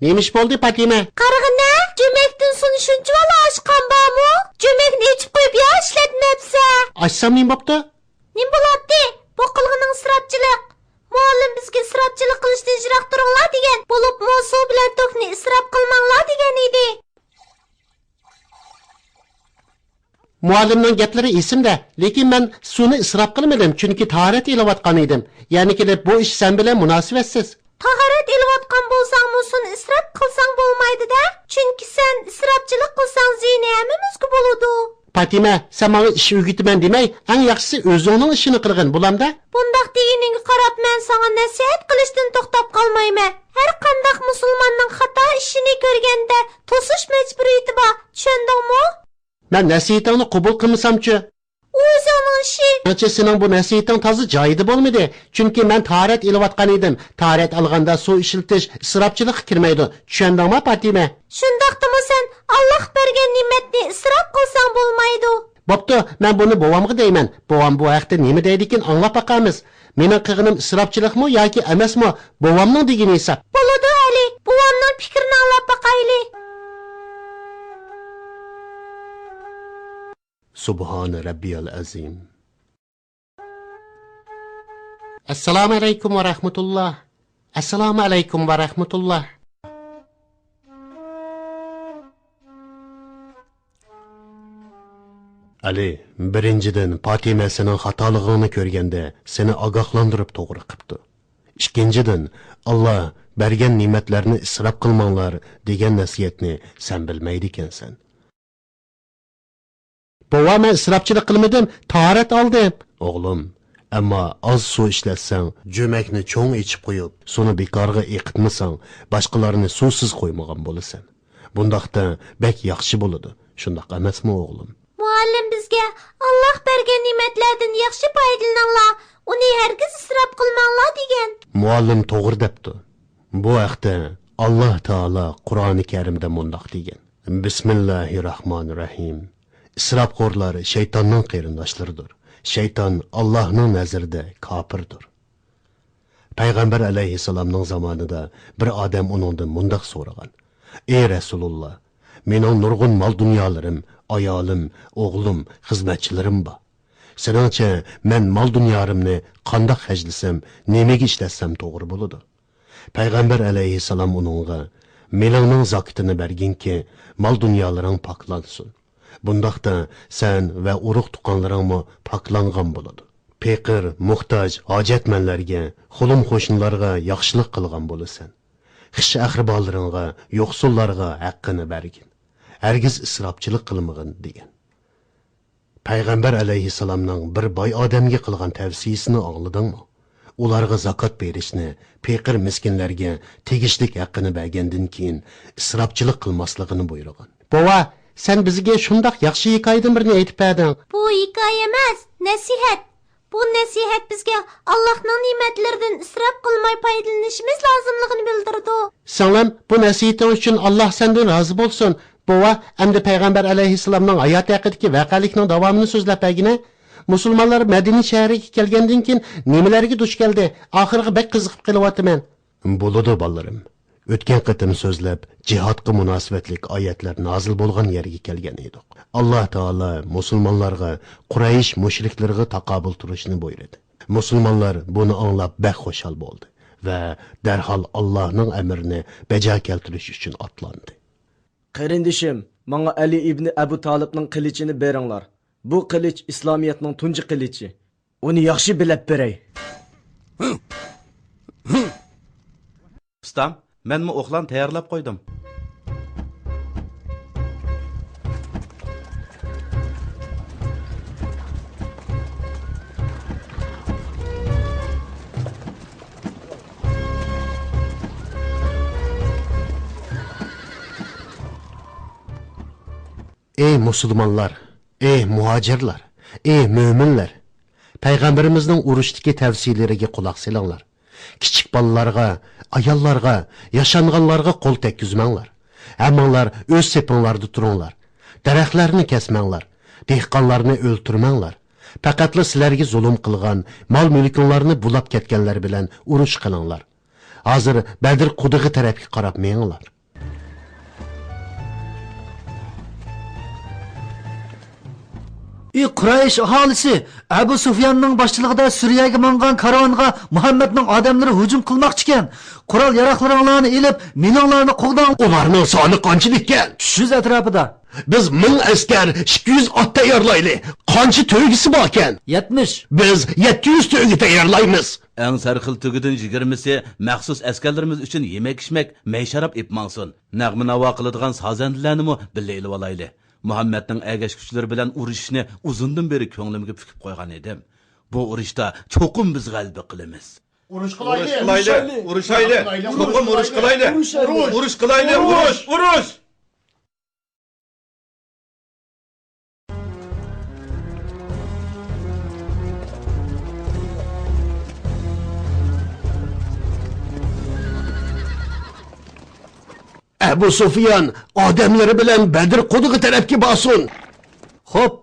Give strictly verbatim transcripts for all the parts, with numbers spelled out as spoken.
نېمە ئىش بولدى، پاتىمە؟ قارىغىنە، جۆمەكتىن سۇنى شۇنچىۋالا ئاچقان بارمۇ؟ جۆمەكنى ئېچىپ قويۇپ يا ئىشلەتمەپسە؟ ئاچسام نېمە بوپتۇ؟ نېمە بولاتتى؟ بۇ قىلغىنىڭ ئىسراپچىلىق. مۇئەللىم بىزگە ئىسراپچىلىق قىلىشتىن يىراق تۇرۇڭلار دېگەن، بولۇپمۇ سۇ بىلەن توكنى ئىسراپ قىلماڭلار دېگەن ئىدى. مۇئەللىمنىڭ گەپلىرى ئېسىمدە، لېكىن مەن سۇنى ئىسراپ قىلمىدىم، چۈنكى تاھارەت ئېلىۋاتقان ئىدىم. يەنە كېلىپ، بۇ ئىش سەن بىلەن مۇناسىۋەتسىز. تاھارەت ئېلىۋاتقان بولساڭمۇ، سۇنى ئىسراپ قىلساڭ بولمايدۇ-دە، چۈنكى سەن ئىسراپچىلىق قىلساڭ، زىيىنى ھەممىمىزگە بولىدۇ. پاتىمە، سەن ماڭا ئىش ئۆگىتىمەن دېمەي، ئەڭ ياخشىسى ئۆزۈڭنىڭ ئىشىنى قىلغىن، بولامدۇ؟ بۇنداق دېگىنىڭگە قاراپ، مەن ساڭا نەسىھەت قىلىشتىن توختاپ قالمايمەن. ھەر قانداق مۇسۇلماننىڭ خاتا ئىشىنى كۆرگەندە توسۇش مەجبۇرىيىتى بار، چۈشەندىڭمۇ؟ مەن نەسىھىتىڭنى قوبۇل قىلمىسامچۇ؟ ئۇ ئۆزۈڭنىڭ ئىشى. مېنىڭچە، سېنىڭ بۇ نەسىھىتىڭ تازا جايىدا بولمىدى. چۈنكى مەن تاھارەت ئېلىۋاتقان ئىدىم. تاھارەت ئالغاندا سۇ ئىشلىتىش ئىسراپچىلىققا كىرمەيدۇ. چۈشەندىڭما، پاتىمە؟ شۇنداقتىمۇ سەن ئاللاھ بەرگەن نېمەتنى ئىسراپ قىلساڭ بولمايدۇ. بوپتۇ، مەن بۇنى بوۋامغا دەيمەن. بوۋام بۇ ھەقتە نېمە دەيدىكىن، ئاڭلاپ باقارمىز. مېنىڭ قىلغىنىم ئىسراپچىلىقمۇ ياكى ئەمەسمۇ، بوۋامنىڭ دېگىنى ھېساب. بولىدۇ، ئەلى، بوۋامنىڭ پىكرىنى ئاڭلاپ باقايلى. سۇبھان رەببىيەل ئەزىم. ئەسسالامۇ ئەلەيكۇم ۋە رەھمەتۇللا. ئەسسالامۇ ئەلەيكۇم ۋە رەھمەتۇللا. ئەلى، بىرىنچىدىن، پاتىمە سېنىڭ خاتالىقىڭنى كۆرگەندە، سېنى ئاگاھلاندۇرۇپ توغرا قىپتۇ. ئىككىنچىدىن، ئاللا بەرگەن نېمەتلەرنى ئىسراپ قىلماڭلار دېگەن نەسىھەتنى سەن بىلمەيدىكەنسەن. بوۋا، مەن ئىسراپچىلىق قىلمىدىم، تاھارەت ئالدىم. ئوغلۇم، ئەمما ئاز سۇ ئىشلەتسەڭ، جۆمەكنى چوڭ ئېچىپ قويۇپ، سۇنى بىكارغا ئېقىتمىساڭ، باشقىلارنى سۇسىز قويمىغان بولىسەن. بۇنداقتا بەك ياخشى بولىدۇ، شۇنداق ئەمەسمۇ، ئوغلۇم؟ مۇئەللىم بىزگە، ئاللاھ بەرگەن نېمەتلەردىن ياخشى پايدىلىنىڭلار، ئۇنى ھەرگىز ئىسراپ قىلماڭلار، دېگەن. مۇئەللىم توغرا دەپتۇ. بۇ ھەقتە ئاللاھ تائالا قۇرئانى كەرىمدە مۇنداق دېگەن: بىسمىللاھىررەھمانىررەھىم. ئىسراپخورلار شەيتاننىڭ قېرىنداشلىرىدۇر. شەيتان ئاللاھنىڭ نەزىرىدە كاپىردۇر. پەيغەمبەر ئەلەيھىسسالامنىڭ زامانىدا بىر ئادەم ئۇنىڭدىن مۇنداق سورىغان: ئەي رەسۇلۇللا، مېنىڭ نۇرغۇن مال-دۇنيالىرىم، ئايالىم، ئوغلۇم، خىزمەتچىلىرىم بار. سېنىڭچە، مەن مال-دۇنيالىرىمنى قانداق خەجلىسەم، نېمىگە ئىشلەتسەم توغرا بولىدۇ؟ پەيغەمبەر ئەلەيھىسسالام ئۇنىڭغا: مېلىڭنىڭ زاكىتىنى بەرگىنكى، مال-دۇنيالىرىڭ پاكلانسۇن. بۇنداقتا سەن ۋە ئۇرۇق-تۇغقانلىرىڭمۇ پاكلانغان بولىدۇ. پېقىر، موھتاج، ھاجەتمەنلەرگە، قولۇم-قوشنىلارغا ياخشىلىق قىلغان بولىسەن. خىش-ئەقرىبالىرىڭغا، يوقسۇللارغا ھەققىنى بەرگىن. ھەرگىز ئىسراپچىلىق قىلمىغىن، دېگەن. پەيغەمبەر ئەلەيھىسسالامنىڭ بىر باي ئادەمگە قىلغان تەۋسىيىسىنى ئاڭلىدىڭمۇ؟ ئۇلارغا زاكات بېرىشنى، پېقىر-مىسكىنلەرگە تېگىشلىك ھەققىنى بەرگەندىن كېيىن، ئىسراپچىلىق قىلماسلىقىنى بۇيرۇغان. بوۋا، سەن بىزگە شۇنداق ياخشى ھېكايىدىن بىرنى ئېيتىپ بەردىڭ. بۇ ھېكايە ئەمەس، نەسىھەت. بۇ نەسىھەت بىزگە ئاللاھنىڭ نېمەتلىرىدىن ئىسراپ قىلماي پايدىلىنىشىمىز لازىملىقىنى بىلدۈرىدۇ. سىڭلىم، بۇ نەسىھىتىڭ ئۈچۈن ئاللاھ سەندىن رازى بولسۇن. بوۋا، ئەمدى پەيغەمبەر ئەلەيھىسسالامنىڭ ھاياتى ھەققىدىكى ۋەقەلىكنىڭ داۋامىنى سۆزلەپ بەرگىنە. مۇسۇلمانلار مەدىنە شەھىرىگە كەلگەندىن كېيىن نېمىلەرگە دۇچ كەلدى؟ ئاخىرىغا بەك قىزىقىپ قېلىۋاتىمەن. بولىدۇ، بالىلىرىم. ئۆتكەن قېتىم سۆزلەپ، جىھادقا مۇناسىۋەتلىك ئايەتلەر نازىل بولغان يەرگە كەلگەن ئىدۇق. ئاللاھ تائالا مۇسۇلمانلارغا قۇرەيش مۇشرىكلىرىغا تاقابىل تۇرۇشنى بۇيرۇدى. مۇسۇلمانلار بۇنى ئاڭلاپ بەك خۇشال بولدى ۋە دەرھال ئاللاھنىڭ ئەمرىنى بەجا كەلتۈرۈش ئۈچۈن ئاتلاندى. قېرىندىشىم، ماڭا ئەلى ئىبنى ئەبۇ تالىپنىڭ قىلىچىنى بېرىڭلار. بۇ قىلىچ ئىسلامىيەتنىڭ تۇنجى قىلىچى. ئۇنى ياخشى بىلەپ بېرەي. ئۇستام، مەنمۇ ئوقلارنى تەييارلاپ قويدۇم. ئەي مۇسۇلمانلار، ئەي مۇھاجىرلار، ئەي مۆمىنلەر! پەيغەمبىرىمىزنىڭ ئۇرۇشتىكى تەۋسىيىلىرىگە قۇلاق سېلىڭلار. كىچىك بالىلارغا، ئاياللارغا، ياشانغانلارغا قول تەگكۈزمەڭلار. ھەممىڭلار ئۆز سېپىڭلاردا تۇرۇڭلار. دەرەخلەرنى كەسمەڭلار. دېھقانلارنى ئۆلتۈرمەڭلار. پەقەتلا سىلەرگە زۇلۇم قىلغان، مال-مۈلكۈڭلارنى بۇلاپ كەتكەنلەر بىلەن ئۇرۇش قىلىڭلار. ھازىر بەدر قۇدۇقى تەرەپكە قاراپ مېڭىڭلار. ئى قۇرەيش ئاھالىسى! ئەبۇ سۇفياننىڭ باشچىلىقىدا سۈرىيەگە ماڭغان كارۋانغا مۇھەممەدنىڭ ئادەملىرى ھۇجۇم قىلماقچىكەن. قورال-ياراغلىرىڭلارنى ئېلىپ، مېلىڭلارنى قوغداڭ. ئۇلارنىڭ سانى قانچىلىككەن؟ ئۈچ يۈز ئەتراپىدا. بىز مىڭ ئەسكەر، ئىككى يۈز ئات تەييارلايلى. قانچە تۆگىسى باركەن؟ يەتمىش. بىز يەتتە يۈز تۆگە تەييارلايمىز. ئەڭ سەرخىل تۆگىدىن يىگىرمىسى مەخسۇس ئەسكەرلىرىمىز ئۈچۈن يېمەك-ئىچمەك، مەي-شاراب ئېلىپ ماڭسۇن. نەغمە-ناۋا قىلىدىغان سازەندىلەرنىمۇ بىللە ئېلىۋالايلى. مۇھەممەدنىڭ ئەگەشكۈچىلىرى بىلەن ئۇرۇشۇشنى ئۇزۇندىن بېرى كۆڭلۈمگە پۈكۈپ قويغان ئىدىم. بۇ ئۇرۇشتا چوقۇم بىز غەلىبە قىلىمىز. ئۇرۇش قىلايلى! ئۇرۇش قىلايلى! ئۇرۇشايلى! چوقۇم ئۇرۇش قىلايلى! ئۇرۇش! ئۇرۇش قىلايلى! ئۇرۇش! ئۇرۇش! ئەبۇ سۇفيان ئادەملىرى بىلەن بەدر قۇدۇقى تەرەپكە بارسۇن. خوپ.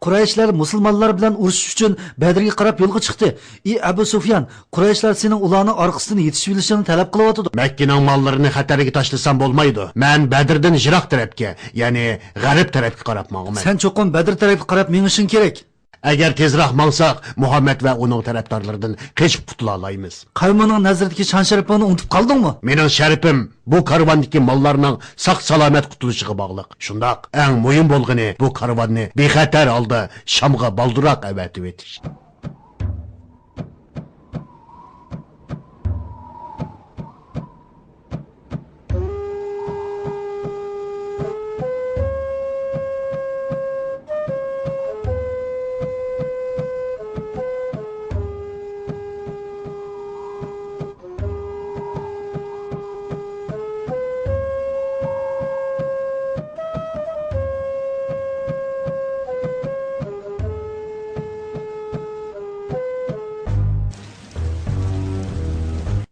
قۇرەيشلەر مۇسۇلمانلار بىلەن ئۇرۇشۇش ئۈچۈن بەدرگە قاراپ يولغا چىقتى. ئى ئەبۇ سۇفيان، قۇرەيشلار سېنىڭ ئۇلارنىڭ ئارقىسىدىن يېتىشىۋېلىشىڭنى تەلەپ قىلىۋاتىدۇ. مەككىنىڭ ماللىرىنى خەتەرگە تاشلىسام بولمايدۇ. مەن بەدردىن يىراق تەرەپكە، يەنى غەرب تەرەپكە قاراپ ماڭىمەن. سەن چوقۇم بەدر تەرەپكە قاراپ مېڭىشىڭ كېرەك. ئەگەر تېزراق ماڭساق، مۇھەممەد ۋە ئۇنىڭ تەرەپدارلىرىدىن قېچىپ قۇتۇلالايمىز. قەۋمىڭنىڭ نەزىرىدىكى شان-شەرىپىڭنى ئۇنتۇپ قالدىڭمۇ؟ مېنىڭ شەرىپىم بۇ كارۋاندىكى ماللارنىڭ ساق-سالامەت قۇتۇلۇشىغا باغلىق. شۇنداق، ئەڭ مۇھىم بولغىنى بۇ كارۋاننى بىخەتەر ھالدا شامغا بالدۇرراق ئەۋەتىۋېتىش.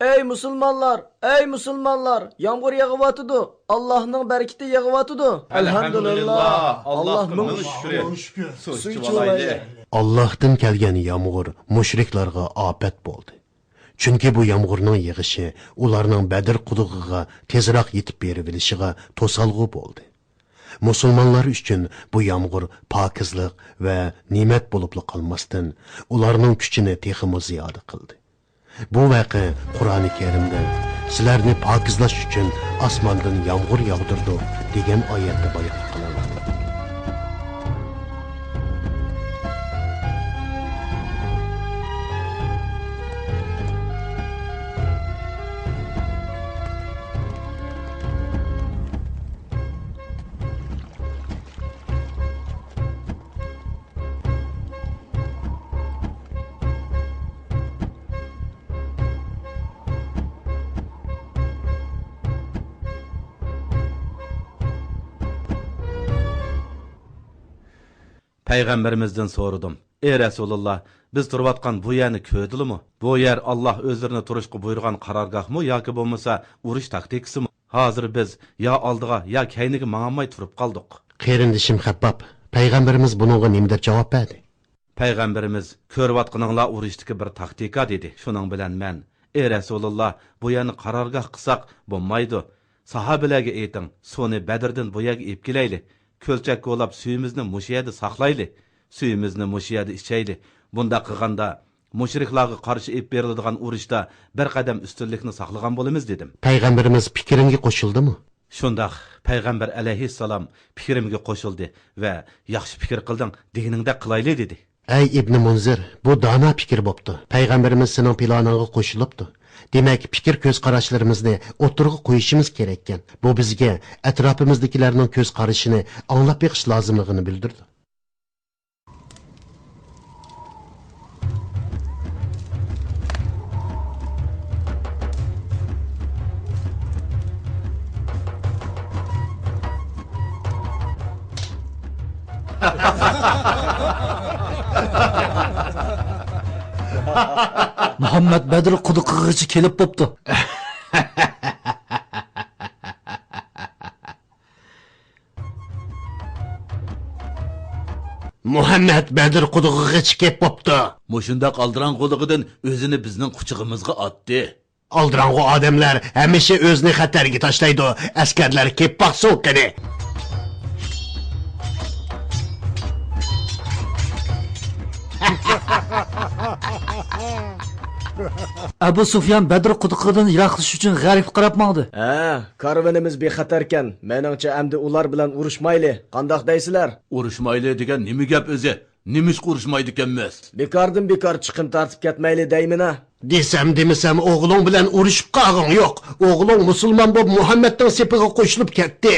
ئەي مۇسۇلمانلار! ئەي مۇسۇلمانلار! يامغۇر يېغىۋاتىدۇ! ئاللاھنىڭ بەرىكىتى يېغىۋاتىدۇ! ئەلھەمدۇلىللا! ئاللاھقا مىڭ شۈكرى! سۇ ئىچىۋالايلى! ئاللاھتىن كەلگەن يامغۇر مۇشرىكلارغا ئاپەت بولدى. چۈنكى بۇ يامغۇرنىڭ يېغىشى ئۇلارنىڭ بەدر قۇدۇقىغا تېزراق يېتىپ بېرىۋېلىشىغا توسالغۇ بولدى. مۇسۇلمانلار ئۈچۈن بۇ يامغۇر پاكىزلىق ۋە نېمەت بولۇپلا قالماستىن، ئۇلارنىڭ كۈچىنى تېخىمۇ زىيادە قىلدى. بۇ ۋەقە قۇرئانى كەرىمدە «سىلەرنى پاكىزلاش ئۈچۈن ئاسماندىن يامغۇر ياغدۇردۇق» دېگەن ئايەتتە بايان قىلىنغان. پەيغەمبىرىمىزدىن سورىدىم: «ئى رەسۇلۇللا، بىز تۇرۇۋاتقان بۇ يەرنى كۆردىلىمۇ؟ بۇ يەر ئاللا ئۆزلىرىنى تۇرۇشقا بۇيرۇغان قارارگاھمۇ ياكى بولمىسا ئۇرۇش تاكتىكىسىمۇ؟ ھازىر بىز يا ئالدىغا، يا كەينىگە ماڭالماي تۇرۇپ قالدۇق.» قېرىندىشىم خەبباب، پەيغەمبىرىمىز بۇنىڭغا نېمە دەپ جاۋاب بەردى؟ پەيغەمبىرىمىز: «كۆرۈۋاتقىنىڭلار ئۇرۇشتىكى بىر تاكتىكا» دېدى. شۇنىڭ بىلەن مەن: «ئى رەسۇلۇللا، بۇ يەرنى قارارگاھ قىلساق بولمايدۇ. ساھابىلەرگە ئېيتىڭ، سۇنى بەدردىن بۇ يەرگە ئېلىپ كېلەيلى. كۆلچەك كولاپ سۈيىمىزنى مۇشۇ يەردە ساقلايلى. سۈيىمىزنى مۇشۇ يەردە ئىچەيلى. بۇنداق قىلغاندا، مۇشرىكلارغا قارشى ئېلىپ بېرىلىدىغان ئۇرۇشتا بىر قەدەم ئۈستۈنلۈكنى ساقلىغان بولىمىز» دېدىم. پەيغەمبىرىمىز پىكرىڭگە قوشۇلدىمۇ؟ شۇنداق، پەيغەمبەر ئەلەيھىسسالام پىكرىمگە قوشۇلدى ۋە «ياخشى پىكىر قىلدىڭ، دېگىنىڭدەك قىلايلى» دېدى. ئەي ئىبنى مۇنزىر، بۇ دانا پىكىر بوپتۇ. پەيغەمبىرىمىز سېنىڭ پىلانىڭغا قوشۇلۇپتۇ. دېمەك، پىكىر كۆز قاراشلىرىمىزنى ئوتتۇرىغا قويۇشىمىز كېرەككەن. بۇ بىزگە ئەتراپىمىزدىكىلەرنىڭ كۆز قارىشىنى ئاڭلاپ بېقىش لازىملىقىنى بىلدۈرىدۇ. مۇھەممەد بەدر قۇدۇقىغىچە كېلىپ بوپتۇ. مۇھەممەد بەدر قۇدۇقىغا چىقىپ بوپتۇ. مۇشۇنداق ئالدىراڭغۇلۇقىدىن ئۆزىنى بىزنىڭ قۇچىقىمىزغا ئاتتى. ئالدىراڭغۇ ئادەملەر ھەمىشە ئۆزىنى خەتەرگە تاشلايدۇ، ئەسكەرلەر كېلىپ باقسۇن قېنى. ئەبۇ سۇفيان بەدر قۇدۇقىدىن يىراقلىشىش ئۈچۈن غەربكە قاراپ ماڭدى. ھە، كارۋىنىمىز بىخەتەركەن. مېنىڭچە، ئەمدى ئۇلار بىلەن ئۇرۇشمايلى. قانداق دەيسىلەر؟ ئۇرۇشمايلى دېگەن نېمە گەپ ئۆزى؟ نېمىشقا ئۇرۇشمايدىكەنمىز؟ بىكاردىن بىكار چىقىم تارتىپ كەتمەيلى دەيمىنا. دېسەم دېمىسەم، ئوغلۇڭ بىلەن ئۇرۇشۇپ قالغۇڭ يوق. ئوغلۇڭ مۇسۇلمان بولۇپ مۇھەممەدنىڭ سېپىغا قوشۇلۇپ كەتتى.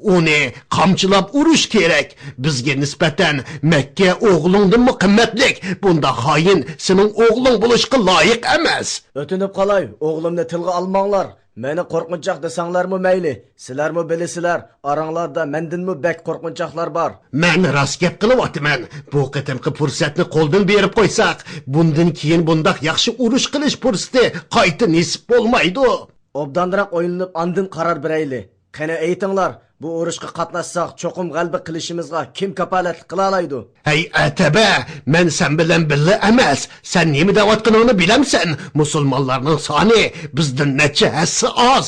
ئۇنى قامچىلاپ ئۇرۇش كېرەك. بىزگە نىسبەتەن مەككە ئوغلۇڭدىنمۇ قىممەتلىك. بۇنداق خائىن سېنىڭ ئوغلۇڭ بولۇشقا لايىق ئەمەس. ئۆتۈنۈپ قالاي، ئوغلۇمنى تىلغا ئالماڭلار. مېنى قورقۇنچاق دېسەڭلارمۇ مەيلى، سىلەرمۇ بىلىسىلەر، ئاراڭلاردا مەندىنمۇ بەك قورقۇنچاقلار بار. مەن راست گەپ قىلىۋاتىمەن. بۇ قېتىمقى پۇرسەتنى قولدىن بېرىپ قويساق، بۇندىن كېيىن بۇنداق ياخشى ئۇرۇش قىلىش پۇرسىتى قايتا نېسىپ بولمايدۇ. ئوبدانراق ئويلىنىپ، ئاندىن قارار بېرەيلى. قېنى ئېيتىڭلار، بۇ ئۇرۇشقا قاتناشساق، چوقۇم غەلىبە قىلىشىمىزغا كىم كاپالەتلىك قىلالايدۇ؟ ھەي، ئەتەبە، مەن سەن بىلەن بىللە ئەمەس. سەن نېمە دەۋاتقىنىڭنى بىلەمسەن؟ مۇسۇلمانلارنىڭ سانى بىزدىن نەچچە ھەسسە ئاز.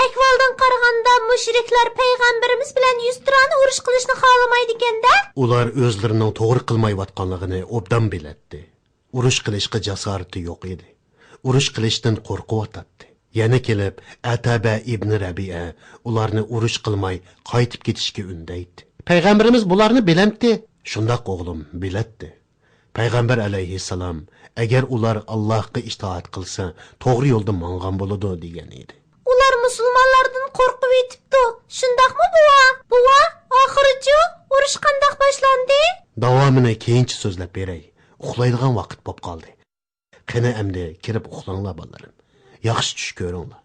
ئەھۋالدىن قارىغاندا، مۇشرىكلار پەيغەمبىرىمىز بىلەن يۈزتۇرانە ئۇرۇش قىلىشنى خالىمايدىكەن-دە؟ ئۇلار ئۆزلىرىنىڭ توغرا قىلمايۋاتقانلىقىنى ئوبدان بىلەتتى. ئۇرۇش قىلىشقا جاسارىتى يوق ئىدى. ئۇرۇش قىلىشتىن قورقۇۋاتاتتى. يەنە كېلىپ، ئەتەبە ئىبنى رەبىئە ئۇلارنى ئۇرۇش قىلماي قايتىپ كېتىشكە ئۈندەيتتى. پەيغەمبىرىمىز بۇلارنى بىلەمتى؟ شۇنداق، ئوغلۇم، بىلەتتى. پەيغەمبەر ئەلەيھىسسالام، ئەگەر ئۇلار ئاللاھقا ئىتائەت قىلسا، توغرا يولدا ماڭغان بولىدۇ، دېگەن ئىدى. ئۇلار مۇسۇلمانلاردىن قورقۇۋېتىپتۇ. شۇنداقمۇ، بوۋا؟ بوۋا، ئاخىرىچۇ، ئۇرۇش قانداق باشلاندى؟ داۋامىنى كېيىنچە سۆزلەپ بېرەي. ئۇخلايدىغان ۋاقىت بوپ قالدى. قېنى، ئەمدى كىرىپ ئۇخلاڭلار، بالىلىرىم. ياخشى چۈش كۆرۈڭلار.